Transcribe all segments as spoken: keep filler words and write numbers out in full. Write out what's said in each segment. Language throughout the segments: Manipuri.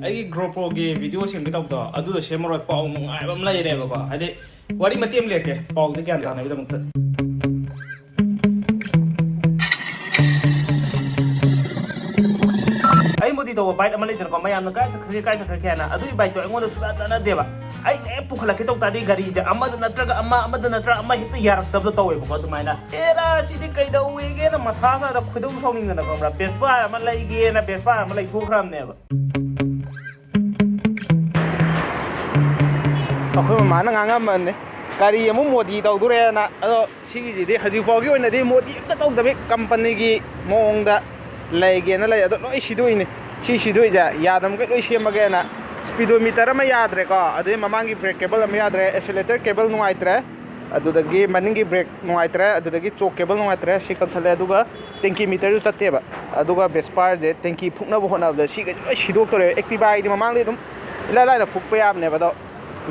ꯑꯩꯒꯤ GoPro ꯒꯤ video ꯁꯦꯝꯒꯦ ꯇꯧꯕꯗꯣ, ꯑꯗꯨꯗꯣ ꯁꯦꯝꯃꯔꯣꯏ꯫ ꯄꯥꯎ ꯅꯨꯡꯉꯥꯏꯕ ꯑꯃ ꯂꯩꯔꯦꯕꯀꯣ, ꯍꯥꯏꯗꯤ ꯋꯥꯔꯤ ꯃꯇꯦꯛ ꯑꯃ ꯂꯤꯔꯛꯀꯦ ꯄꯥꯎꯁꯦ ꯒ꯭ꯌꯥꯟ ꯇꯥꯅꯕꯒꯤꯗꯃꯛꯇ꯫ ꯑꯩ ꯃꯣꯗꯤ ꯇꯧꯕ bike ꯑꯃ ꯂꯩꯗꯅꯀꯣ, ꯃꯌꯥꯝꯅ "ꯀꯥꯏ ꯆꯠꯈ꯭ꯔꯒꯦ, ꯀꯥꯏ ꯆꯠꯈ꯭ꯔꯒꯦ?" ꯍꯥꯏꯅ꯫ ꯑꯗꯨꯒꯤ bike ꯇꯣ ꯑꯩꯉꯣꯟꯗ ꯁꯨꯡꯆꯥ ꯆꯥꯟꯅꯗꯦꯕ꯫ ꯑꯩꯅ ꯍꯦꯛ ꯄꯨꯈꯠꯂꯛꯀꯦ ꯇꯧ ꯇꯥꯔꯗꯤ ꯒꯥꯔꯤꯁꯦ ꯑꯃꯗ ꯅꯠꯇ꯭ꯔꯒ ꯑꯃ, ꯑꯃꯗ ꯅꯠꯇ꯭ꯔꯒ ꯑꯃ ꯍꯦꯛꯇ ꯌꯥꯔꯛꯇꯕꯗꯣ ꯇꯧꯋꯦꯕꯀꯣ꯫ ꯑꯗꯨꯃꯥꯏꯅ "ꯑꯦꯔꯥ, ꯁꯤꯗꯤ ꯀꯩꯗꯧꯋꯦꯒꯦꯅ" ꯃꯊꯥ ꯁꯥꯗ ꯈꯣꯏꯗꯧ ꯁꯥꯎꯅꯤꯡꯗꯅ, ꯈꯪꯕ꯭ꯔꯥ, Vespa ꯑꯃ ꯂꯩꯒꯦꯅ Vespa ꯑꯃ ꯂꯩꯊꯣꯛꯈ꯭ꯔꯕꯅꯦꯕ꯫ ꯑꯩꯈꯣꯏ ꯃꯃꯥꯅ ꯉꯥꯡꯉꯝꯕꯅꯦ, ꯒꯥꯔꯤ ꯑꯃꯨꯛ ꯃꯣꯗꯤ ꯇꯧꯗꯣꯔꯦꯅ꯫ ꯑꯗꯣ ꯁꯤꯒꯤꯁꯤꯗꯤ ꯍꯧꯖꯤꯛ ꯐꯥꯎꯒꯤ ꯑꯣꯏꯅꯗꯤ ꯃꯣꯗꯤ ꯑꯝꯇ ꯇꯧꯗꯕꯤ, company ꯒꯤ ꯃꯑꯣꯡꯗ ꯂꯩꯒꯦꯅ ꯂꯩ꯫ ꯑꯗꯣ ꯂꯣꯏ ꯁꯤꯗꯣꯛꯏꯅꯦ꯫ ꯁꯤ ꯁꯤꯗꯣꯛꯏꯁꯦ ꯌꯥꯗꯕꯈꯩ ꯂꯣꯏ ꯁꯦꯝꯃꯒꯦꯅ꯫ Speedometer ꯑꯃ ꯌꯥꯗ꯭ꯔꯦꯀꯣ, ꯑꯗꯩ ꯃꯃꯥꯡꯒꯤ brake cable ꯑꯃ ꯌꯥꯗ꯭ꯔꯦ, accelerator cable ꯅꯨꯡꯉꯥꯏꯇ꯭ꯔꯦ, ꯑꯗꯨꯗꯒꯤ ꯃꯅꯤꯡꯒꯤ brake ꯅꯨꯡꯉꯥꯏꯇ꯭ꯔꯦ, ꯑꯗꯨꯗꯒꯤ choke cable ꯅꯨꯡꯉꯥꯏꯇ꯭ꯔꯦ, ꯁꯤ ꯀꯛꯊꯠꯂꯦ꯫ ꯑꯗꯨꯒ tank ꯀꯤ meter ꯁꯨ ꯆꯠꯇꯦꯕ꯫ ꯑꯗꯨꯒ Vespa ꯁꯦ tank ꯐꯨꯛꯅꯕ ꯍꯣꯠꯅꯕꯗ ꯁꯤꯒꯩꯁꯦ ꯂꯣꯏ ꯁꯤꯗꯣꯛꯇꯣꯔꯦꯕ꯫ Activa ꯗꯤ ꯃꯃꯥꯡꯗꯤ ꯑꯗꯨꯝ ꯏꯂꯥꯏ ꯂꯥꯏꯅ ꯐꯨꯛꯄ ꯌꯥꯕꯅꯦꯕ, ꯑꯗꯣ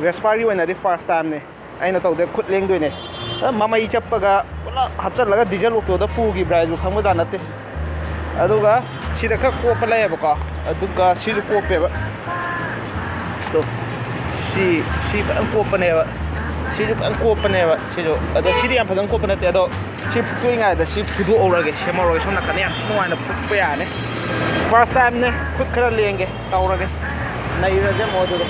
Vespa ꯒꯤ ꯑꯣꯏꯅꯗꯤ first time ꯅꯦ꯫ ꯑꯩꯅ ꯇꯧꯗꯦ, ꯈꯨꯠ ꯂꯦꯡꯗꯣꯏꯅꯦ꯫ ꯑ, ꯃꯃꯩ ꯆꯞꯄꯒ ꯄꯨꯂꯞ ꯍꯥꯞꯆꯜꯂꯒ diesel auto ꯗ ꯄꯨꯈꯤꯕ꯭ꯔꯥ ꯍꯥꯏꯁꯨ ꯈꯪꯕꯖꯥꯠ ꯅꯠꯇꯦ꯫ ꯑꯗꯨꯒ ꯁꯤꯗ ꯈꯔ ꯀꯣꯞꯄ ꯂꯩꯌꯦꯕꯀꯣ, ꯑꯗꯨꯒ ꯁꯤꯁꯨ ꯀꯣꯞꯄꯦꯕ꯫ ꯇꯣ, ꯁꯤ, ꯁꯤ ꯐꯖꯅ ꯀꯣꯞꯄꯅꯦꯕ, ꯁꯤꯁꯨ ꯐꯖꯅ ꯀꯣꯞꯄꯅꯦꯕ ꯁꯤꯁꯨ꯫ ꯑꯗꯣ ꯁꯤꯗꯤ ꯌꯥꯝ ꯐꯖꯅ ꯀꯣꯞꯄ ꯅꯠꯇꯦ, ꯑꯗꯣ ꯁꯤ ꯐꯨꯠꯇꯣꯛꯏꯉꯩꯗ ꯁꯤ ꯐꯨꯗꯣꯛꯍꯧꯔꯒꯦ, ꯁꯦꯝꯍꯧꯔꯒꯦ꯫ ꯁꯣꯝ ꯅꯥꯀꯟꯗ ꯌꯥꯝ ꯊꯤ ꯅꯨꯡꯉꯥꯏꯅ ꯐꯨꯠꯄ ꯌꯥꯔꯅꯤ꯫ First time ꯅꯦ, ꯈꯨꯠ ꯈꯔ ꯂꯦꯡꯒꯦ, ꯇꯧꯔꯒꯦ, ꯅꯩꯔꯒꯦ ꯑꯃꯨꯛ ꯑꯗꯨꯒ꯫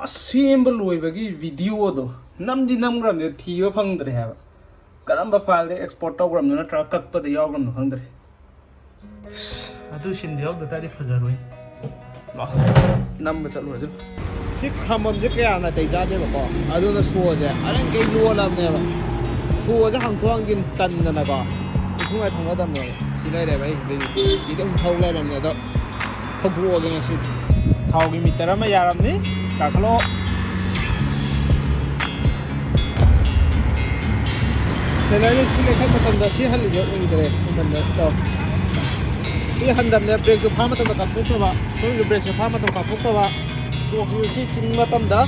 ꯑꯁ, ꯁꯦꯝꯕ ꯂꯣꯏꯕꯒꯤ video ꯗꯣ ꯅꯝꯗꯤ ꯅꯝꯈ꯭ꯔꯕꯅꯦ, ꯊꯤꯕ ꯐꯪꯗ꯭ꯔꯦ ꯍꯥꯏꯕ꯫ ꯀꯔꯝꯕ file ꯗ export ꯇꯧꯈ꯭ꯔꯕꯅꯣ ꯅꯠꯇ꯭ꯔꯒ ꯀꯛꯄꯗ ꯌꯥꯎꯈ꯭ꯔꯕꯅꯣ ꯈꯪꯗ꯭ꯔꯦ꯫ ꯑꯗꯨ ꯁꯤꯟꯗ ꯌꯥꯎꯗ ꯇꯥꯔꯗꯤ ꯐꯖꯔꯣꯏ꯫ ꯂꯥꯛꯑꯣ, ꯅꯝꯕ ꯆꯠꯂꯨꯔꯁꯤ꯫ ꯁꯤ ꯈꯥꯝꯕꯝꯁꯦ ꯀꯌꯥ ꯅꯥꯇꯩ ꯆꯥꯗꯦꯕꯀꯣ, ꯑꯗꯨꯅ ꯁꯣꯁꯦ ꯑꯔꯪꯈꯩ ꯂꯣꯜꯂꯕꯅꯦꯕ꯫ ꯁꯣꯁꯦ ꯍꯥꯡꯊꯣꯛ ꯍꯥꯡꯖꯤꯟ ꯇꯟꯗꯅꯀꯣ, ꯏꯊꯨꯡꯉꯥꯏ ꯊꯣꯡꯅꯗꯕꯅꯦꯕ꯫ ꯁꯤ ꯂꯩꯔꯦꯕ ꯑꯩ ꯁꯤꯗꯩ, ꯁꯤꯗꯤ ꯑꯃꯨꯛ ꯊꯧ ꯂꯩꯔꯕꯅꯦ꯫ ꯑꯗꯣ ꯊꯧꯗꯣꯛꯑꯒꯦ ꯉꯁꯤꯗꯤ꯫ ꯊꯥꯎꯒꯤ meter ꯑꯃ ꯌꯥꯔꯝꯅꯤ, ꯀꯥꯈꯠꯂꯣ꯫ Cylinder ꯁꯤ ꯂꯩꯈꯠ ꯃꯇꯝꯗ ꯁꯤ ꯍꯜꯂꯤꯁꯦ ꯎꯈꯤꯗ꯭ꯔꯦ, ꯊꯨꯝꯍꯟꯕ ꯇꯧ꯫ ꯁꯤ ꯍꯟꯗꯕꯅꯦ, brake ꯁꯨ ꯐꯥ ꯃꯇꯝꯗ ꯀꯥꯞꯊꯣꯛꯇꯕ, ꯁꯣꯝꯒꯤ brake ꯁꯦ ꯐꯥ ꯃꯇꯝꯗ ꯀꯥꯞꯊꯣꯛꯇꯕ, choke ꯁꯤꯁꯨ ꯁꯤ ꯆꯤꯡ ꯃꯇꯝꯗ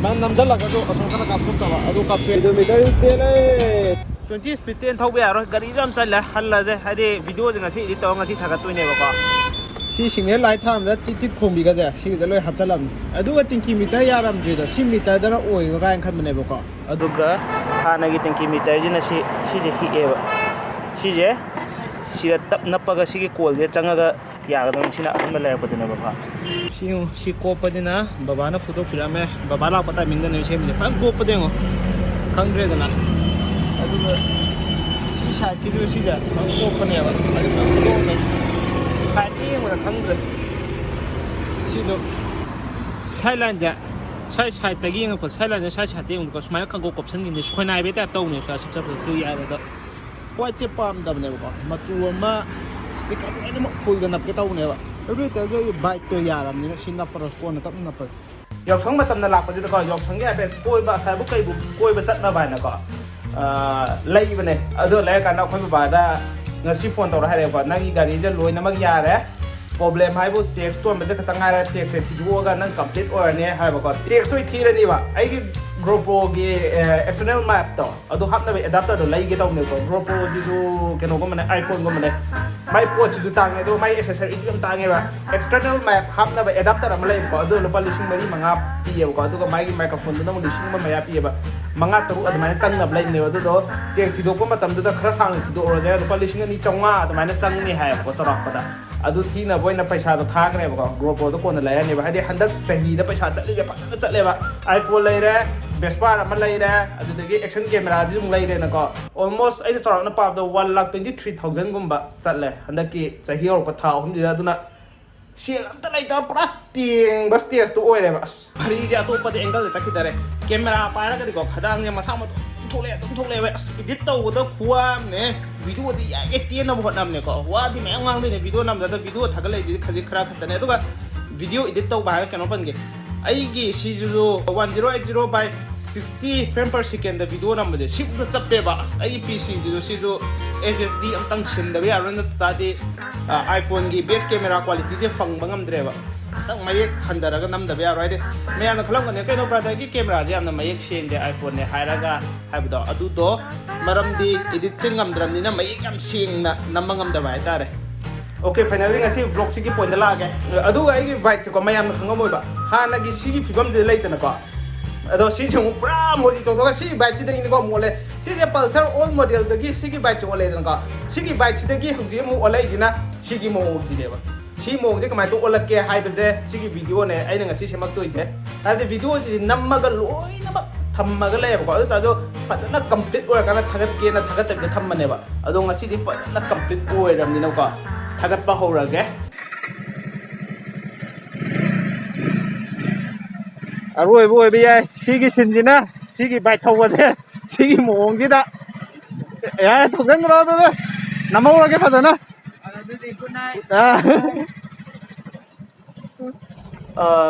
ꯅꯪ ꯅꯝꯁꯤꯜꯂꯒꯁꯨ ꯑꯁꯣꯝ ꯀꯟꯅ ꯀꯥꯞꯊꯣꯛꯇꯕ, ꯑꯗꯨ ꯀꯥꯞꯊꯣꯛꯑꯦ꯫ Kilometer ꯆꯦꯜꯂꯦ꯫ Twenty speed ꯇꯦꯟ ꯊꯧꯕ ꯌꯥꯔꯣꯏ, ꯒꯥꯔꯤꯁꯨ ꯌꯥꯝ ꯆꯜꯂꯦ, ꯍꯜꯂꯁꯦ, ꯍꯥꯏꯗꯤ video ꯁꯦ ꯉꯁꯤ edit ꯇꯧꯔ ꯉꯁꯤ ꯊꯥꯒꯠꯇꯣꯏꯅꯦꯕꯀꯣ꯫ ꯁꯤ ꯁꯤꯒꯅꯦꯜ ꯂꯥꯏꯠ ꯊꯥꯟꯕꯗ ꯇꯤꯠ ꯇꯤꯠ ꯈꯣꯡꯕꯤꯒꯁꯦ ꯁꯤꯒꯤꯗ ꯂꯣꯏ ꯍꯥꯞꯆꯜꯂꯝꯅꯤ꯫ ꯑꯗꯨꯒ ꯇꯦꯡꯀꯤ ꯃꯤꯇꯔ ꯌꯥꯔꯝꯗ꯭ꯔꯤꯗꯣ ꯁꯤ ꯃꯤꯇꯔꯗꯅ ꯑꯣꯏꯒꯗ꯭ꯔꯥ ꯍꯥꯏꯅ ꯈꯟꯕꯅꯦꯕꯀꯣ꯫ ꯑꯗꯨꯒ ꯍꯥꯟꯅꯒꯤ ꯇꯦꯡꯀꯤ ꯃꯤꯇꯔꯁꯤꯅ ꯁꯤ, ꯁꯤꯁꯦ ꯍꯤꯛꯑꯦꯕ꯫ ꯁꯤꯁꯦ ꯁꯤꯗ ꯇꯞ ꯅꯞꯄꯒ ꯁꯤꯒꯤ ꯀꯣꯜꯁꯦ ꯆꯪꯉꯒ ꯌꯥꯒꯗꯕꯅꯤ꯫ ꯁꯤꯅ ꯑꯍꯥꯟꯕ ꯂꯩꯔꯛꯄꯗꯨꯅꯦꯕꯀꯣ꯫ ꯁꯤ ꯌꯦꯡꯉꯨ, ꯁꯤ ꯀꯣꯞꯄꯁꯤꯅ ꯕꯕꯥꯅ ꯐꯨꯗꯣꯛꯄꯤꯔꯝꯃꯦ꯫ ꯕꯕꯥ ꯂꯥꯛꯄ ꯇꯥꯏꯃꯤꯡꯗꯅꯦꯕ ꯁꯦꯝꯃꯤꯁꯦ꯫ ꯐꯖꯅ ꯀꯣꯞꯄꯗ ꯌꯦꯡꯉꯣ, ꯈꯪꯗ꯭ꯔꯦꯗꯅ꯫ ꯑꯗꯨꯒ ꯁꯤ ꯁꯥꯏꯠꯀꯤꯁꯨ ꯁꯤꯁꯦ ꯐꯖꯅ ꯀꯣꯞꯄꯅꯦꯕ꯫ ꯑꯗꯨ ꯐꯖꯅ ꯀꯣꯞꯄꯦ꯫ ꯁꯥꯏꯠꯇ ꯌꯦꯡꯕꯗ ꯈꯪꯗ꯭ꯔꯦ꯫ ꯁꯤꯗꯣ ꯁꯥꯏꯠ ꯂꯥꯏꯟꯁꯦ, ꯁꯥꯏꯠ ꯁꯥꯏꯠꯇꯒꯤ ꯌꯦꯡꯉꯛꯄ, ꯁꯥꯏꯠ ꯂꯥꯏꯟꯁꯦ ꯁꯥꯏꯠ ꯁꯥꯏꯠꯇ ꯌꯦꯡꯉꯛꯄ ꯁꯨꯃꯥꯏꯅ ꯈꯪꯀꯣꯞ ꯀꯣꯞꯁꯟꯈꯤꯕꯅꯦ꯫ ꯁꯣꯏꯅꯥꯏꯕꯩ ꯇꯥꯏꯞ ꯇꯧꯕꯅꯦ ꯁ꯭ꯋꯥꯏ ꯁꯨꯞ ꯆꯞ ꯆꯞꯁꯨ ꯌꯥꯏ꯫ ꯑꯗꯣ ꯋꯥꯏꯠꯁꯦ ꯄꯥꯝꯗꯕꯅꯦꯕꯀꯣ, ꯃꯆꯨ ꯑꯃ ꯁ꯭ꯇꯤꯀꯔ ꯂꯣꯏꯅꯃꯛ ꯐꯨꯜꯗ ꯅꯞꯀꯦ ꯇꯧꯕꯅꯦꯕ꯫ ꯑꯗꯨ ꯑꯣꯏꯇꯥꯔꯁꯨ ꯑꯩ ꯕꯥꯏꯛꯇꯣ ꯌꯥꯔꯕꯅꯤꯅ ꯁꯤ ꯅꯞꯄꯔꯣꯏ, ꯀꯣꯟꯅ ꯇꯞꯅ ꯅꯞꯄꯒꯦ꯫ ꯌꯥꯎꯁꯪ ꯃꯇꯝꯗ ꯂꯥꯛꯄꯁꯤꯗꯀꯣ, ꯌꯥꯎꯁꯪꯒꯤ ꯍꯥꯏꯐꯦꯠ ꯀꯣꯏꯕ ꯑꯁꯥꯏꯕꯨ ꯀꯩꯕꯨ ꯀꯣꯏꯕ ꯆꯠꯅꯕ ꯍꯥꯏꯅꯀꯣ, ꯑꯥ, ꯂꯩꯕꯅꯦ꯫ ꯑꯗꯣ ꯂꯩꯔꯀꯥꯟꯗ ꯑꯩꯈꯣꯏ ꯕꯕꯥꯗ ꯉꯁꯤ ꯐꯣꯟ ꯇꯧꯔ ꯍꯥꯏꯔꯦꯕꯀꯣ, "ꯅꯪꯒꯤ ꯒꯥꯔꯤꯁꯦ ꯂꯣꯏꯅꯃꯛ ꯌꯥꯔꯦ, ꯄ꯭ꯔꯣꯕ꯭ꯂꯦꯝ ꯍꯥꯏꯕꯨ ꯇꯦꯛꯁ ꯇꯣꯟꯕꯁꯦ ꯈꯛꯇ ꯉꯥꯏꯔꯦ, ꯇꯦꯛꯁꯁꯦ ꯊꯤꯗꯣꯛꯑꯒ ꯅꯪ ꯀꯝꯄ꯭ꯂꯤꯠ ꯑꯣꯏꯔꯅꯤ" ꯍꯥꯏꯕꯀꯣ꯫ ꯇꯦꯛꯁ ꯑꯣꯏ ꯊꯤꯔꯅꯤꯕ꯫ ꯑꯩꯒꯤ ꯒ꯭ꯔꯣꯄ꯭ꯔꯣꯒꯤ, ꯑꯦ, ꯑꯦꯛꯁꯇꯔꯅꯦꯜ ꯃꯥꯏꯞꯇꯣ ꯑꯗꯨ ꯍꯥꯞꯅꯕ ꯑꯦꯗꯥꯞꯇꯔꯗꯣ ꯂꯩꯒꯦ ꯇꯧꯕꯅꯦꯕꯀꯣ꯫ ꯒ꯭ꯔꯣꯄ꯭ꯔꯣꯁꯤꯁꯨ ꯀꯩꯅꯣꯒꯨꯝꯕꯅꯦ, iPhone-ꯒꯨꯝꯕꯅꯦ꯫ ꯃꯥꯏ ꯄꯣꯠꯁꯤꯁꯨ ꯇꯥꯡꯉꯦ, ꯑꯗꯨꯒ ꯃꯥꯏ ꯑꯦꯁꯦꯁꯔꯤꯁꯨ ꯌꯥꯝ ꯇꯥꯡꯉꯦꯕ꯫ ꯑꯦꯛꯁꯇꯔꯅꯦꯜ ꯃꯥꯏꯞ ꯍꯥꯞꯅꯕ ꯑꯦꯗꯥꯞꯇꯔ ꯑꯃ ꯂꯩꯌꯦꯕꯀꯣ, ꯑꯗꯨ ꯂꯨꯄꯥ ꯂꯤꯁꯤꯡ ꯃꯔꯤ ꯃꯉꯥ ꯄꯤꯌꯦꯕꯀꯣ꯫ ꯑꯗꯨꯒ ꯃꯥꯒꯤ ꯃꯥꯏꯀ꯭ꯔꯣꯐꯣꯟꯗꯨꯅ ꯑꯃꯨꯛ ꯂꯤꯁꯤꯡ ꯑꯃ ꯃꯌꯥ ꯄꯤꯌꯦꯕ꯫ ꯃꯉꯥ ꯇꯔꯨꯛ ꯑꯗꯨꯃꯥꯏꯅ ꯆꯪꯅꯕ ꯂꯩꯕꯅꯦꯕ꯫ ꯑꯗꯨꯗꯣ ꯇꯦꯛꯁ ꯊꯤꯗꯣꯛꯄ ꯃꯇꯝꯗꯨꯗ ꯈꯔ ꯁꯥꯡꯅ ꯊꯤꯗꯣꯛꯎꯔꯁꯦ, ꯂꯨꯄꯥ ꯂꯤꯁꯤꯡ ꯑꯅꯤ ꯆꯥꯝꯃꯉꯥ ꯑꯗꯨꯃꯥꯏꯅ ꯆꯪꯅꯤ ꯍꯥꯏꯌꯦꯕꯀꯣ, ꯆꯥꯎꯔꯥꯛꯄꯗ꯫ ꯑꯗꯨ ꯊꯤꯅꯕ ꯑꯣꯏꯅ ꯄꯩꯁꯥꯗꯣ ꯊꯥꯈ꯭ꯔꯦꯕꯀꯣ, ꯒ꯭ꯔꯣꯄ꯭ꯔꯣꯗꯣ ꯀꯣꯟꯅ ꯂꯩꯔꯅꯦꯕ꯫ ꯍꯥꯏꯗꯤ ꯍꯟꯗꯛ ꯆꯍꯤꯗ ꯄꯩꯁꯥ ꯆꯠꯂꯤꯁꯦ ꯐꯖꯅ ꯆꯠꯂꯦꯕ꯫ iPhone ꯂꯩꯔꯦ, Vespa ꯑꯃ ꯂꯩꯔꯦ, ꯑꯗꯨꯗꯒꯤ action camera-ꯁꯨ ꯑꯗꯨꯝ ꯂꯩꯔꯦꯅꯀꯣ꯫ Almost ꯑꯩꯅ ꯆꯥꯎꯔꯥꯛꯅ ꯄꯥꯕꯗ one lakh twenty three thousand-ꯒꯨꯝꯕ ꯆꯠꯂꯦ ꯍꯟꯗꯛꯀꯤ ꯆꯍꯤ ꯍꯧꯔꯛꯄ ꯊꯥ ꯑꯍꯨꯝꯁꯤꯗ꯫ ꯑꯗꯨꯅ ꯁꯦꯜ ꯑꯝꯇ ꯂꯩꯇꯕ ꯄꯨꯔꯥ ꯇꯦꯡꯕ stage-ꯇꯣ ꯑꯣꯏꯔꯦꯕ꯫ ꯑꯁ, ꯋꯥꯔꯤꯁꯦ ꯑꯇꯣꯞꯄꯗ angle-ꯗ ꯆꯠꯈꯤꯗꯔꯦ꯫ Camera ꯄꯥꯏꯔꯒꯗꯤꯀꯣ, ꯈꯗꯥꯡꯁꯦ ꯃꯁꯥ ꯃꯇꯣꯝ ꯑꯗꯨꯝ ꯊꯣꯛꯂꯛꯑꯦ, ꯑꯗꯨꯝ ꯊꯣꯛꯂꯛꯑꯦꯕ꯫ ꯑꯁ, edit ꯇꯧꯕꯗ ꯈꯨꯋꯥ ꯑꯃꯅꯦ꯫ Video-ꯗꯤ ꯌꯥꯔꯤꯈꯩ ꯇꯦꯟꯅꯕ ꯍꯣꯠꯅꯕꯅꯦꯀꯣ꯫ ꯋꯥꯗꯤ ꯃꯌꯥꯝ ꯉꯥꯡꯗꯣꯏꯅꯦ video ꯅꯝꯕꯗ꯫ Video ꯊꯥꯒꯠꯂꯛꯏꯁꯤꯗꯤ ꯈꯖꯤꯛ ꯈꯔ ꯈꯛꯇꯅꯦ꯫ ꯑꯗꯨꯒ video edit ꯇꯧꯕ ꯍꯥꯏꯔꯒ ꯀꯩꯅꯣ ꯄꯟꯒꯦ, ꯑꯩꯒꯤ ꯁꯤꯁꯤꯁꯨ one zero eight zero by sixty frame per second-ꯗ video ꯅꯝꯕꯁꯦ ꯁꯤꯕꯨꯛꯇ ꯆꯞꯄꯦꯕ꯫ ꯑꯁ, ꯑꯩꯒꯤ P C-ꯁꯤꯁꯨ, ꯁꯤꯁꯨ S S D ꯑꯝꯇꯪ ꯁꯤꯟꯗꯕ ꯌꯥꯔꯣꯏ, ꯅꯠꯇ ꯇꯥꯔꯗꯤ, ꯑ, iPhone-ꯒꯤ best camera quality-ꯁꯦ ꯐꯪꯕ ꯉꯝꯗ꯭ꯔꯦꯕ꯫ ꯈꯤꯇꯪ ꯃꯌꯦꯛ ꯍꯟꯊꯔꯒ ꯅꯝꯗꯕ ꯌꯥꯔꯣꯏ꯫ ꯍꯥꯏꯗꯤ ꯃꯌꯥꯝꯅ ꯈꯜꯂꯝꯒꯅꯤ, "ꯀꯩꯅꯣ, brother-ꯒꯤ camera-ꯁꯦ ꯌꯥꯝꯅ ꯃꯌꯦꯛ ꯁꯦꯡꯗꯦ, iPhone-ꯅꯦ ꯍꯥꯏꯔꯒ" ꯍꯥꯏꯕꯗꯣ꯫ ꯑꯗꯨꯗꯣ ꯃꯔꯝꯗꯤ edit-ꯁꯦ ꯉꯝꯗ꯭ꯔꯕꯅꯤꯅ ꯃꯌꯦꯛ ꯌꯥꯝ ꯁꯦꯡꯅ ꯅꯝꯕ ꯉꯝꯗꯕ ꯍꯥꯏꯇꯥꯔꯦ꯫ Okay, finally ꯉꯁꯤ vlogꯁꯤꯒꯤ pointꯇ ꯂꯥꯛꯑꯒꯦ꯫ ꯑꯗꯨꯒ ꯑꯩꯒꯤ bikeꯁꯦꯀꯣ, ꯃꯌꯥꯝꯅ ꯈꯪꯉꯝꯃꯣꯏꯕ, ꯍꯥꯟꯅꯒꯤ ꯁꯤꯒꯤ ꯐꯤꯕꯝꯁꯤꯗ ꯂꯩꯗꯅꯀꯣ꯫ ꯑꯗꯣ ꯁꯤꯁꯦ ꯑꯃꯨꯛ ꯄꯨꯔꯥ ꯃꯣꯗꯤ ꯇꯧꯊꯣꯛꯑꯒ ꯁꯤꯒꯤ bikeꯁꯤꯗꯒꯤꯅꯤꯀꯣ ꯑꯃꯨꯛ ꯑꯣꯜꯂꯦ꯫ ꯁꯤꯁꯦ Pulsar old modelꯗꯒꯤ ꯁꯤꯒꯤ bikeꯁꯦ ꯑꯣꯜꯂꯦꯗꯅꯀꯣ꯫ ꯁꯤꯒꯤ bikeꯁꯤꯗꯒꯤ ꯍꯧꯖꯤꯛ ꯑꯃꯨꯛ ꯑꯣꯜꯂꯛꯏꯁꯤꯅ ꯁꯤꯒꯤ ꯃꯑꯣꯡꯁꯤꯅꯦꯕ꯫ ꯁꯤ ꯃꯑꯣꯡꯁꯦ ꯀꯃꯥꯏꯅ ꯇꯧ ꯑꯣꯜꯂꯛꯀꯦ ꯍꯥꯏꯕꯁꯦ ꯁꯤꯒꯤ videoꯅꯦ ꯑꯩꯅ ꯉꯁꯤ ꯁꯦꯝꯃꯛꯇꯣꯏꯁꯦ꯫ ꯍꯥꯏꯕꯗꯤ videoꯁꯤꯗꯤ ꯅꯝꯃꯒ ꯂꯣꯏꯅꯃꯛ ꯊꯝꯃꯒ ꯂꯩꯌꯦꯕꯀꯣ꯫ ꯑꯗꯨ ꯇꯥꯔꯁꯨ ꯐꯖꯅ complete ꯑꯣꯏꯔꯀꯥꯟꯗ ꯊꯥꯒꯠꯀꯦꯅ ꯊꯥꯒꯠꯇꯕꯤꯗ ꯊꯝꯕꯅꯦꯕ꯫ ꯑꯗꯣ ꯉꯁꯤꯗꯤ ꯐꯖꯅ complete ꯑꯣꯏꯔꯕꯅꯤꯅꯀꯣ, ꯊꯥꯒꯠꯄ ꯍꯧꯔꯒꯦ꯫ ꯑꯔꯣꯏꯕ ꯑꯣꯏꯕ ꯌꯥꯏ ꯁꯤꯒꯤ ꯁꯤꯟꯁꯤꯅ, ꯁꯤꯒꯤ bike ꯊꯧꯕꯁꯦ, ꯁꯤꯒꯤ ꯃꯑꯣꯡꯁꯤꯗ꯫ ꯌꯥꯔꯦ, ꯊꯧꯖꯟꯈ꯭ꯔꯣ ꯑꯗꯨꯗ, ꯅꯝꯍꯧꯔꯒꯦ ꯐꯖꯅ꯫ ꯑꯗꯨꯗꯤ good night꯫ ꯑꯥ꯫ ꯑ,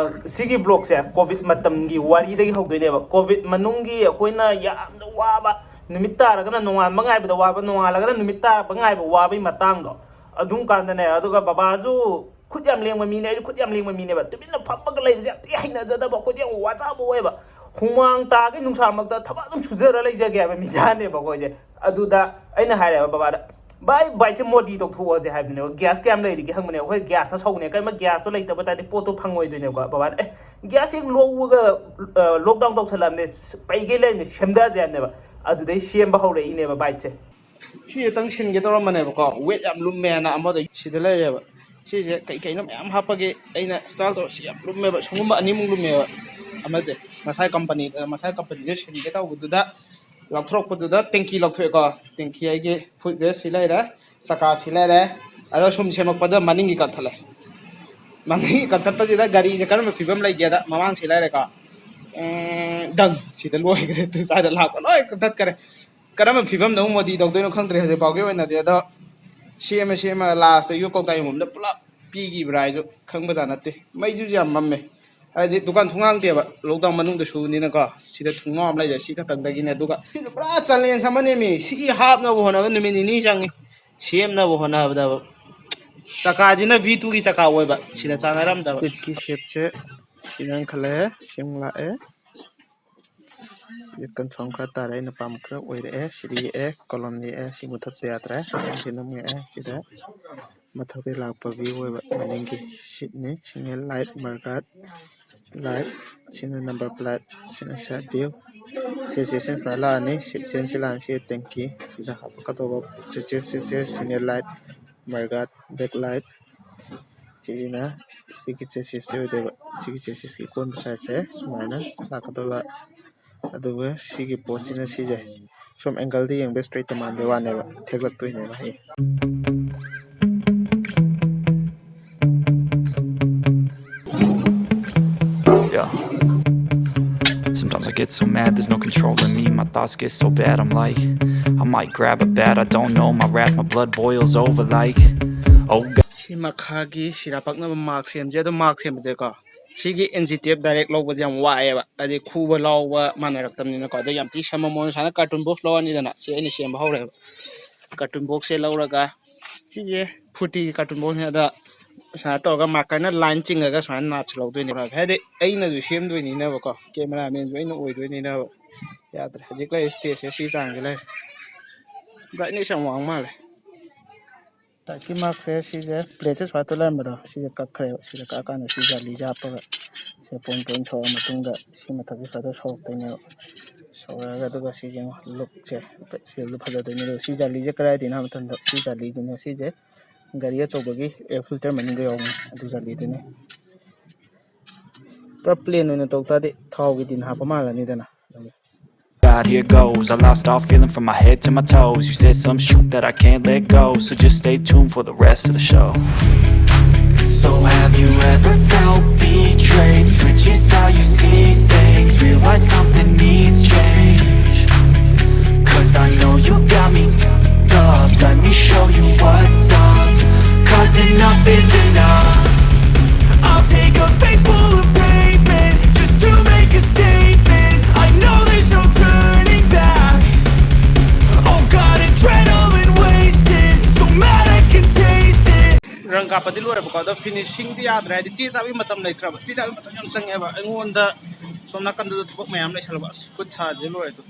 ꯁꯤꯒꯤ vlogꯁꯦ COVID ꯃꯇꯝꯒꯤ ꯋꯥꯔꯤꯗꯒꯤ ꯍꯧꯗꯣꯏꯅꯦꯕ꯫ COVID ꯃꯅꯨꯡꯒꯤ ꯑꯩꯈꯣꯏꯅ ꯌꯥꯝꯅ ꯋꯥꯕ, ꯅꯨꯃꯤꯠ ꯇꯥꯔꯒꯅ ꯅꯣꯡꯉꯥꯟꯕ ꯉꯥꯏꯕꯗ ꯋꯥꯕ, ꯅꯣꯡꯉꯥꯜꯂꯒꯅ ꯅꯨꯃꯤꯠ ꯇꯥꯕ ꯉꯥꯏꯕ ꯋꯥꯕꯒꯤ ꯃꯇꯥꯡꯗꯣ꯫ ꯑꯗꯨꯝ ꯀꯥꯟꯗꯅꯦ, ꯑꯗꯨꯒ ꯕꯕꯥꯁꯨ ꯈꯨꯠ ꯌꯥꯝ ꯂꯦꯡꯕ ꯃꯤꯅꯦ, ꯑꯩꯁꯨ ꯈꯨꯠ ꯌꯥꯝ ꯂꯦꯡꯕ ꯃꯤꯅꯦꯕ꯫ ꯇꯨꯃꯤꯟꯅ ꯐꯝꯃꯒ ꯂꯩꯕꯁꯦ ꯌꯥꯝ ꯊꯤ ꯍꯩꯅꯖꯗꯕ, ꯑꯩꯈꯣꯏꯗꯤ ꯌꯥꯝ ꯋꯥꯖꯕ ꯑꯣꯏꯌꯦꯕ꯫ ꯍꯨꯃꯥꯡ ꯇꯥꯒꯩ ꯅꯨꯡꯁꯥꯃꯛꯇ ꯊꯕꯛ ꯑꯗꯨꯝ ꯁꯨꯖꯔ ꯂꯩꯖꯒꯦ ꯍꯥꯏꯕ ꯃꯤꯗꯥꯅꯦꯕ ꯑꯩꯈꯣꯏꯁꯦ꯫ ꯑꯗꯨꯗ ꯑꯩꯅ ꯍꯥꯏꯔꯦꯕ ꯕꯕꯥꯗ, "ꯚꯥꯏ, bikeꯁꯦ ꯃꯣꯗꯤ ꯇꯧꯊꯣꯛꯑꯁꯦ" ꯍꯥꯏꯕꯅꯦꯕ꯫ "Gas ꯀꯌꯥꯝ ꯂꯩꯔꯤꯒꯦ?" ꯍꯪꯕꯅꯦ꯫ ꯑꯩꯈꯣꯏ gasꯅ ꯁꯧꯕꯅꯦ, ꯀꯔꯤꯒꯨꯝꯕ gasꯇꯣ ꯂꯩꯇꯕ ꯇꯥꯔꯗꯤ ꯄꯣꯠꯇꯣ ꯐꯪꯉꯣꯏꯗꯣꯏꯅꯦꯕꯀꯣ꯫ ꯕꯕꯥꯅ, "ꯑꯦ, gas ꯍꯦꯛ ꯂꯧꯕꯒ, ꯑ, lockdown ꯇꯧꯁꯜꯂꯛꯑꯕꯅꯦ, ꯄꯩꯒꯩ ꯂꯩꯔꯝꯅꯦ, ꯁꯦꯝꯗꯁꯦ" ꯍꯥꯏꯕꯅꯦꯕ꯫ ꯑꯗꯨꯗꯩ ꯁꯦꯝꯕ ꯍꯧꯔꯛꯏꯅꯦꯕ bikeꯁꯦ꯫ ꯁꯤ ꯈꯤꯇꯪ ꯁꯤꯟꯒꯦ ꯇꯧꯔꯝꯕꯅꯦꯕꯀꯣ, weight ꯌꯥꯝ ꯂꯨꯝꯃꯦꯅ ꯑꯃꯗ ꯁꯤꯗ ꯂꯩꯔꯦꯕ꯫ ꯁꯤꯁꯦ ꯀꯩ ꯀꯩꯅꯣ ꯃꯌꯥꯝ ꯍꯥꯞꯄꯒꯤ ꯑꯩꯅ start ꯇꯧꯔ, ꯁꯤ ꯌꯥꯝ ꯂꯨꯝꯃꯦꯕ, ꯁꯒꯨꯝꯕ ꯑꯅꯤꯃꯨꯛ ꯂꯨꯝꯃꯦꯕ꯫ ꯑꯃꯁꯦ ꯃꯁꯥꯏ company, ꯃꯁꯥꯏ companyꯁꯦ ꯁꯤꯟꯒꯦ ꯇꯧꯕꯗꯨꯗ ꯂꯧꯊꯣꯔꯛꯄꯗꯨꯗ tanky ꯂꯧꯊꯣꯛꯑꯦꯀꯣ꯫ Tanky ꯑꯩꯒꯤ foot rest ꯁꯤ ꯂꯩꯔꯦ, ꯆꯀꯥ ꯁꯤ ꯂꯩꯔꯦ꯫ ꯑꯗꯣ ꯁꯨꯝ ꯁꯦꯝꯃꯛꯄꯗ ꯃꯅꯤꯡꯒꯤ ꯀꯛꯊꯠꯂꯦ꯫ ꯃꯅꯤꯡꯒꯤ ꯀꯛꯊꯠꯄꯁꯤꯗ ꯒꯥꯔꯤꯁꯦ ꯀꯔꯝꯕ ꯐꯤꯕꯝ ꯂꯩꯒꯦꯗ, ꯃꯃꯥꯡ ꯁꯤ ꯂꯩꯔꯦꯀꯣ꯫ ꯎꯝ, ꯗꯪ! ꯁꯤꯗ ꯂꯣꯏꯈ꯭ꯔꯦ꯫ ꯑꯗꯨ ꯁ꯭ꯋꯥꯏꯗ ꯂꯥꯛꯄ ꯂꯣꯏ ꯀꯛꯊꯠꯈ꯭ꯔꯦ꯫ ꯀꯔꯝꯕ ꯐꯤꯕꯝꯗ ꯑꯃꯨꯛ ꯃꯣꯗꯤ ꯇꯧꯗꯣꯏꯅꯣ ꯈꯪꯗ꯭ꯔꯦ ꯍꯧꯖꯤꯛ ꯐꯥꯎꯒꯤ ꯑꯣꯏꯅꯗꯤ꯫ ꯑꯗꯣ ꯁꯦꯝꯃ ꯁꯦꯝꯃ lastꯇ ꯌꯣꯠ ꯀꯧꯇꯥ ꯌꯣꯟꯐꯝꯗ ꯄꯨꯂꯞ ꯄꯤꯈꯤꯕ꯭ꯔꯥ ꯍꯥꯏꯁꯨ ꯈꯪꯕꯖꯥꯠ ꯅꯠꯇꯦ꯫ ꯃꯩꯁꯨ ꯌꯥꯝ ꯃꯝꯃꯦ, ꯍꯥꯏꯗꯤ ꯗꯨꯀꯥꯟ ꯊꯣꯡ ꯍꯥꯡꯗꯦꯕ, lockdown ꯃꯅꯨꯡꯗ ꯁꯨꯕꯅꯤꯅꯀꯣ꯫ ꯁꯤꯗ ꯊꯣꯡꯅꯥꯎ ꯑꯃ ꯂꯩꯖꯩ, ꯁꯤ ꯈꯛꯇꯪꯗꯒꯤꯅꯦ꯫ ꯑꯗꯨꯒ ꯁꯤꯁꯨ ꯄꯨꯔꯥ challenge ꯑꯃꯅꯦꯃꯤ꯫ ꯁꯤꯒꯤ ꯍꯥꯞꯅꯕ ꯍꯣꯠꯅꯕ ꯅꯨꯃꯤꯠ ꯅꯤꯅꯤ ꯆꯪꯉꯤ, ꯁꯦꯝꯅꯕ ꯍꯣꯠꯅꯕꯗ꯫ ꯆꯀꯥꯁꯤꯅ V two ꯒꯤ ꯆꯀꯥ ꯑꯣꯏꯕ, ꯁꯤꯗ ꯆꯥꯟꯅꯔꯝꯗꯕ꯫ Seatꯀꯤ shapeꯁꯦ ꯁꯤꯅ ꯈꯜꯂꯛꯑꯦ, ꯁꯤ ꯑꯃꯨꯛ ꯂꯥꯛꯑꯦ꯫ ꯁꯤꯗ confirm ꯈꯔ ꯇꯥꯔꯦ, ꯑꯩꯅ ꯄꯥꯝꯕ ꯈꯔ ꯑꯣꯏꯔꯛꯑꯦ꯫ ꯁꯤꯗ ꯌꯦꯛꯑꯦ, column ꯌꯦꯛꯑꯦ, ꯁꯤ ꯃꯨꯊꯠꯄ ꯌꯥꯗ꯭ꯔꯦ꯫ ꯁꯤ ꯑꯃꯨꯛ ꯌꯦꯛꯑꯦ, ꯁꯤꯗ ꯃꯊꯛꯇ ꯂꯥꯛꯄ ꯚ꯭ꯌꯨ ꯑꯣꯏꯕ ꯃꯅꯤꯡꯒꯤ ꯁꯤꯠꯅꯤ꯫ ꯁꯤꯅ ꯂꯥꯏꯠ ꯃꯔꯒꯥꯠ ꯂꯥꯏꯠ, ꯁꯤꯅ ꯅꯝꯕꯔ ꯄ꯭ꯂꯦꯠ, ꯁꯤꯅ ꯁꯥꯏꯠ ꯚ꯭ꯌꯨ꯫ ꯁꯤ ꯆꯦꯁꯤꯅ ꯁꯨꯃꯥꯏꯅ ꯂꯥꯛꯑꯅꯤ꯫ ꯁꯤꯠ ꯆꯦꯟꯁꯤ ꯂꯥꯛꯑꯅꯤ꯫ ꯁꯤ ꯇꯦꯡꯀꯤ ꯁꯤꯗ ꯍꯥꯞꯄꯛꯀꯗꯧꯕ ꯆꯦꯁꯤꯁ, ꯁꯤꯠ ꯆꯦꯁ, ꯁꯤꯅ ꯂꯥꯏꯠ ꯃꯔꯒꯥꯠ ꯕꯦꯛ ꯂꯥꯏꯠ꯫ ꯁꯤꯁꯤꯅ ꯁꯤꯒꯤ ꯆꯦꯁꯤꯁꯁꯤ ꯑꯣꯏꯗꯣꯏꯕ꯫ ꯁꯤꯒꯤ ꯆꯦꯁꯤꯁꯀꯤ ꯀꯣꯟꯕ ꯁꯥꯏꯠꯁꯦ ꯁꯨꯃꯥꯏꯅ ꯂꯥꯛꯀꯗꯧꯕ꯫ ꯑꯗꯨꯒ ꯁꯤꯒꯤ ꯄꯣꯠꯁꯤꯅ ꯁꯤꯁꯦ ꯁꯨꯝ ꯑꯦꯡꯒꯜꯗ ꯌꯦꯡꯕ ꯏꯁꯇ꯭ꯔꯦꯠꯇ ꯃꯥꯟꯕꯩ ꯋꯥꯅꯦꯕ, ꯊꯦꯛꯂꯛꯇꯣꯏꯅꯦꯕ ꯍꯌꯦꯡ꯫ Yeah. Sometimes I get so mad, there's no controlling me. My thoughts get so bad, I'm like, I might grab a bat, I don't know my wrath, my blood boils over like, oh God. ꯁꯤ ꯃꯈꯥꯒꯤ ꯁꯤꯔꯥ ꯄꯛꯅꯕ ꯃꯥꯛ ꯁꯦꯝꯁꯦ꯫ ꯑꯗꯣ ꯃꯥꯛ ꯁꯦꯝꯕꯁꯦꯀꯣ, ꯁꯤꯒꯤ ꯑꯦꯟ ꯖꯤ ꯇꯦꯞ ꯗꯥꯏꯔꯦꯛ ꯂꯧꯕꯁꯦ ꯌꯥꯝ ꯋꯥꯏꯑꯦꯕ, ꯍꯥꯏꯗꯤ ꯈꯨꯕ ꯂꯥꯎꯕ ꯃꯥꯟꯅꯔꯛꯇꯕꯅꯤꯅꯀꯣ꯫ ꯑꯗꯣ ꯌꯥꯝ ꯊꯤ ꯁꯝꯃ ꯃꯑꯣꯡ ꯁꯨꯃꯥꯏꯅ ꯀꯥꯔꯇꯨꯟ ꯕꯣꯛꯁ ꯂꯧꯔꯅꯤꯗꯅ, ꯁꯤ ꯑꯩꯅ ꯁꯦꯝꯕ ꯍꯧꯔꯦꯕ꯫ ꯀꯥꯔꯇꯨꯟ ꯕꯣꯛꯁꯁꯦ ꯂꯧꯔꯒ ꯁꯤꯁꯦ ꯐꯨꯔꯇꯤꯒꯤ ꯀꯥꯔꯇꯨꯟ ꯕꯣꯛꯁꯅꯦ꯫ ꯑꯗ ꯁꯨꯃꯥꯏꯅ ꯇꯧꯔꯒ ꯃꯥꯔꯀꯔꯅ ꯂꯥꯏꯟ ꯆꯤꯡꯉꯒ ꯁꯨꯃꯥꯏꯅ ꯅꯥꯠꯁꯨ ꯂꯧꯗꯣꯏꯅꯦꯕ, ꯍꯥꯏꯗꯤ ꯑꯩꯅꯁꯨ ꯁꯦꯝꯗꯣꯏꯅꯤꯅꯕꯀꯣ, ꯀꯦꯃꯦꯔꯥꯃꯦꯟꯁꯨ ꯑꯩꯅ ꯑꯣꯏꯗꯣꯏꯅꯤꯅꯕ꯫ ꯌꯥꯗ꯭ꯔꯦ, ꯍꯧꯖꯤꯛ ꯂꯩꯔꯤ ꯁ꯭ꯇꯦꯖꯁꯦ ꯁꯤ ꯆꯥꯡꯁꯦ ꯂꯩꯔꯦ꯫ ꯕ꯭ꯔꯥꯏꯠꯅꯦꯁ ꯌꯥꯝ ꯋꯥꯡ ꯃꯥꯜꯂꯦ꯫ ꯇꯥꯏꯠꯀꯤ ꯃꯥꯔꯛꯁꯦ ꯁꯤꯁꯦ ꯄ꯭ꯂꯦꯠꯁꯦ ꯁꯨꯃꯥꯏꯅ ꯂꯩꯔꯝꯕꯗꯣ ꯁꯤꯁꯦ ꯀꯛꯈ꯭ꯔꯦꯕ꯫ ꯁꯤꯗ ꯀꯛꯑꯀꯥꯟꯗ ꯁꯤ ꯖꯥꯂꯤꯁꯦ ꯍꯥꯞꯄꯒ ꯁꯤ ꯄꯣꯏꯟ ꯄꯣꯏꯟ ꯁꯧꯔ ꯃꯇꯨꯡꯗ ꯁꯤ ꯃꯊꯛꯁꯦ ꯁꯨꯃꯥꯏꯅ ꯁꯧꯔꯛꯇꯣꯏꯅꯦꯕ꯫ ꯁꯧꯔꯛꯑꯒ ꯑꯗꯨꯒ ꯁꯤ ꯌꯦꯡꯉꯣ, ꯂꯨꯛꯁꯦ ꯐꯤꯜꯗ ꯐꯖꯗꯣꯏꯅꯦ꯫ ꯑꯗꯨꯒ ꯁꯤ ꯖꯥꯂꯤꯁꯦ ꯀꯗꯥꯏꯗꯩꯅꯣ ꯍꯥꯏꯕ ꯃꯇꯝꯗ ꯁꯤ ꯖꯥꯂꯤꯁꯤꯅꯦ꯫ ꯁꯤꯁꯦ ꯒꯥꯔꯤ ꯑꯆꯧꯕꯒꯤ ꯑꯦꯌꯔ ꯐꯤꯜꯇꯔ ꯃꯅꯨꯡꯗ ꯌꯥꯎꯕꯅꯦ, ꯑꯗꯨ ꯖꯥꯂꯤꯗꯨꯅꯦ꯫ ꯄꯨꯔꯥ ꯄ꯭ꯂꯦꯟ ꯑꯣꯏꯅ ꯇꯧ ꯇꯥꯔꯗꯤ ꯊꯥꯎꯒꯤ ꯇꯤꯟ ꯍꯥꯞꯄ ꯃꯥꯜꯂꯅꯤꯗꯅ꯫ God, here goes. I lost all feeling from my head to my toes. You said some shit that I can't let go. So just stay tuned for the rest of the show. So have you ever felt betrayed? Switches how you see things. Realize something needs change. Cause I know you got me f***ed up. Let me show you what's up. Cause enough is enough. I'll take a face full of pavement just to make a statement. I know there's no turning back. Oh God, adrenaline wasted. So mad I can taste it. ꯔꯪ ꯀꯥꯞꯄꯗꯤ ꯂꯣꯏꯔꯕꯀꯣ, ꯑꯗꯣ ꯐꯤꯅꯤꯁꯤꯡꯗꯤ ꯌꯥꯗ꯭ꯔꯦ, ꯍꯥꯏꯗꯤ ꯆꯦ ꯆꯥꯕꯒꯤ ꯃꯇꯝ ꯂꯩꯇ꯭ꯔꯕ꯫ ꯆꯦ ꯆꯥꯕꯒꯤ ꯃꯇꯝ ꯌꯥꯝ ꯆꯪꯉꯦꯕ꯫ ꯑꯩꯉꯣꯟꯗ ꯁꯣꯝ ꯅꯥꯀꯟꯗꯁꯨ ꯊꯕꯛ ꯃꯌꯥꯝ ꯂꯩꯁꯜꯂꯕ꯫ ꯑꯁ, ꯈꯨꯠ ꯁꯥꯁꯦ ꯂꯣꯏꯔꯦ ꯑꯗꯨ꯫